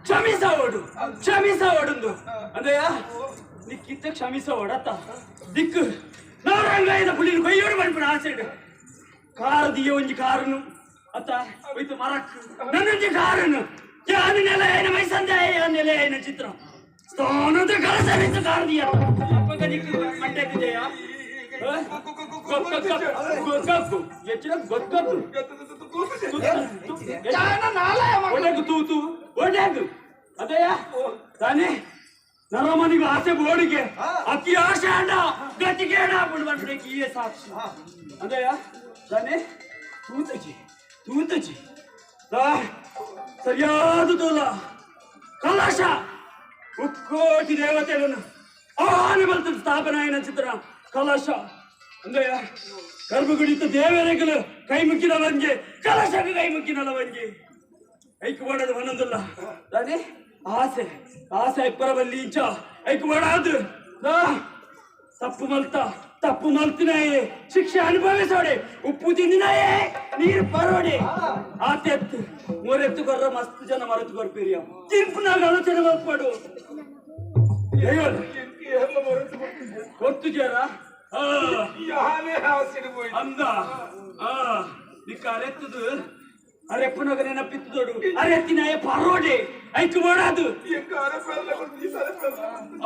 ಕ್ಷಮಿಸವಡು ಕ್ಷಮಿಸವಡುಂದು ಅಂದಯ್ಯ ನಿಕ್ಕಿತ್ತ ಕ್ಷಮಿಸವಡತ್ತ ದಿಕ್ಕು ನಾರಂಗಾಯದ ಪುಳ್ಳಿನ ಕೊಯ್ಯೋಡು ಪನ್ಪಿನ ಆಸೆ ಕಾರದಿಯ ಒಂಜಿ ಕಾರನು ಅತ್ತ ಹೋಯ್ತು ಮರಕ್ ನನ್ನೊಂಜಿ ಕಾರನು ಯಾನು ನೆಲ ಏನ ಮೈಸಂದೆ ಯಾನು ನೆಲ ಏನ ಚಿತ್ರ ಸ್ಥಾನದ ಕಲಸ ಕಾರದಿಯ ಅಪ್ಪಗ ದಿಕ್ಕು ಮಂಟೆ ಜಯ ಗೊತ್ತದ್ದು ಹೆಚ್ಚಿನ ಗೊತ್ತದ್ದು ಒಳ್ಳೆದು ತೂತು ಒಳ್ಳೆದು ಅದಯ್ಯ ತಾನೇ ನರಮನಿಗೆ ಆಸೆ ಬೋಡಿಗೆ ಅತಿ ಆಸೆ ಅಂಡ ಗತಿಗೆ ಬಿಡು ಈಯೇ ಸಾಕ್ಷಿ ಅಂದಯ್ಯ ತಾನೇ ತೂತಜಿ ತೂತಜಿ ಸರಿಯಾದ ತೋಲ ಕಲಶ ಮುಕ್ಕೋಟಿ ದೇವತೆಗಳನ್ನು ಆನೆ ಬಲ್ತ ಸ್ಥಾಪನೆ అయిన ಚಿತ್ರ ಕಲಶ ಅಂದಯ್ಯ ಗರ್ಭಗುಡಿತ ದೇವರೆಗಳು ಕೈ ಮುಕ್ಕಿನ వంಜೆ ಕಲಶಕ್ಕೆ ಕೈ ಮುಕ್ಕಿನಲ್ಲ వంಜೆ ಐಕ್ ಮಾಡದು ಒಂದೊಂದಲ್ಲ ತಾನೇ ಆಸೆ ಆಸೆ ಐಪ್ಪರ ಬಲ್ಲಿ ಇಂಚ ಐಕ್ ಮಾಡಾದು ತಪ್ಪು ಮಲ್ತ ತಪ್ಪು ಮಲ್ತಿನಾಯೇ ಶಿಕ್ಷೆ ಅನುಭವಿಸೋಡೆ ಉಪ್ಪು ತಿಂದಿನಾಯೇ ನೀರು ಪರೋಡೆ ಆತೆತ್ತು ಮೊರೆತ್ತು ಕೊರ್ರ ಮಸ್ತ್ ಜನ ಮರೆತು ಕೊರ್ಪೇರಿಯ ತಿಂಪುನಾಗ ಆಲೋಚನೆ ಮಲ್ಪಡು ಗೊತ್ತು ಜರ ಅಂದ ನಿಕ್ಕ ಅರೆತ್ತದು ಅರೆಪ್ಪನಗ ನೆನಪಿತ್ತದೋಡು ಅರೆತ್ತಿನಾಯ ಪರೋಡೆ ಐಕು ಮಾಡಾದು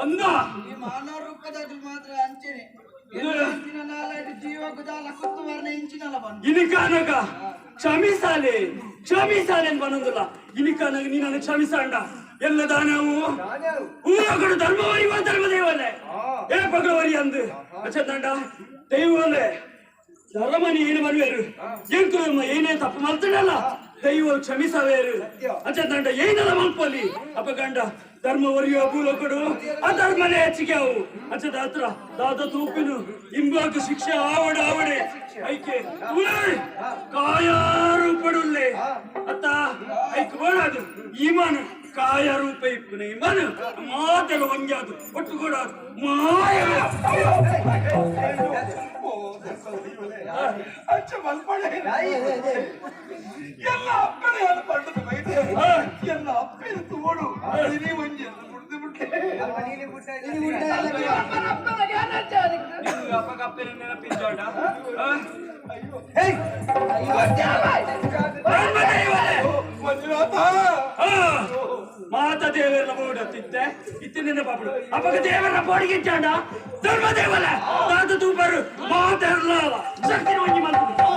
ಅಂದ ಈ ಮಾನವ ರೂಪದಾಗ ಮಾತ್ರ ಅಂಚೆನೆ ಇನಿಕಾನಗ ಕ್ಷಮಿಸಾಲೆ ಕ್ಷಮಿಸಾಲೆ ಅಂತ ಬನ್ನೊಂದಿಲ್ಲ ಇನಿಕಾನಗ ನೀನನ್ನು ಕ್ಷಮಿಸಾಂಡ ಎಲ್ಲ ದಾನವು ಊರಗಡು ಧರ್ಮವರಿವ ಧರ್ಮದೇವಲೆ ಏ ಪಗವರಿ ಅಂದು ಅಚ್ಚಂಡ ದೈವಲೆ ಧರ್ಮನಿ ಏನು ಮನುವೇರು ಎಂಕುಲಮ್ಮ ಏನೇ ತಪ್ಪು ಮಲ್ತಡಲ್ಲ ದೈವ ಕ್ಷಮಿಸವೇರು ಅಚ್ಚಂಡ ಏನಲ್ಲ ಮಲ್ಪಲ್ಲಿ ಅಪಗಂಡ ಧರ್ಮ ಒರಿಯುವ ಭೂಲೋಕಡು ಅಧರ್ಮನೇ ಹೆಚ್ಚಿಗೆ ಅವು ಅಚ್ಚದ ಹತ್ರ ದಾದ ತೂಪಿನು ಇಂಬಾಕು ಶಿಕ್ಷೆ ಆವಡ ಆವಡೆ ಐಕೆ ಕಾಯಾರು ಪಡುಲ್ಲೆ ಅತ್ತ ಐಕ್ ಬೇಡದು ಈಮಾನು ಕಾಯ ರೂಪ ಇಪ್ಪುನ ಈಮಾನು ಮಾತೆಲ್ಲ ಒಂಜಾದು ಒಟ್ಟು ಕೊಡಾದು ಮಾಯ ಅಚ್ಚ ಮಲ್ಪಡೆ ಎಲ್ಲ ಅಪ್ಪಣೆ ಪಂಡದ ಬೈದೆ ಎಲ್ಲ ಅಪ್ಪನ ತೋಡು ನೀ ಒಂಜಿ ಎಲ್ಲ ಮುಡ್ದು ಬಿಟ್ಟೆ ಅಪ್ಪಗಪ್ಪನ ನೆನಪಿದ್ದಾಡ ಮಂಜುನಾಥ ಮಾತ ದೇವರ ಬೋಡ ತಿತ್ತೆ ಇತ್ತಿನ ಪಾಪಡು ಅಪ್ಪಗ ದೇವರ ಬೋಡಿಗೆ ಚಾಂಡ ಧರ್ಮ ದೇವಲ ತಾತ ತೂಪರು ಮಾತೆರ್ಲಾಲ ಶಕ್ತಿ ಒಂಜಿ ಮಲ್ಪುದು.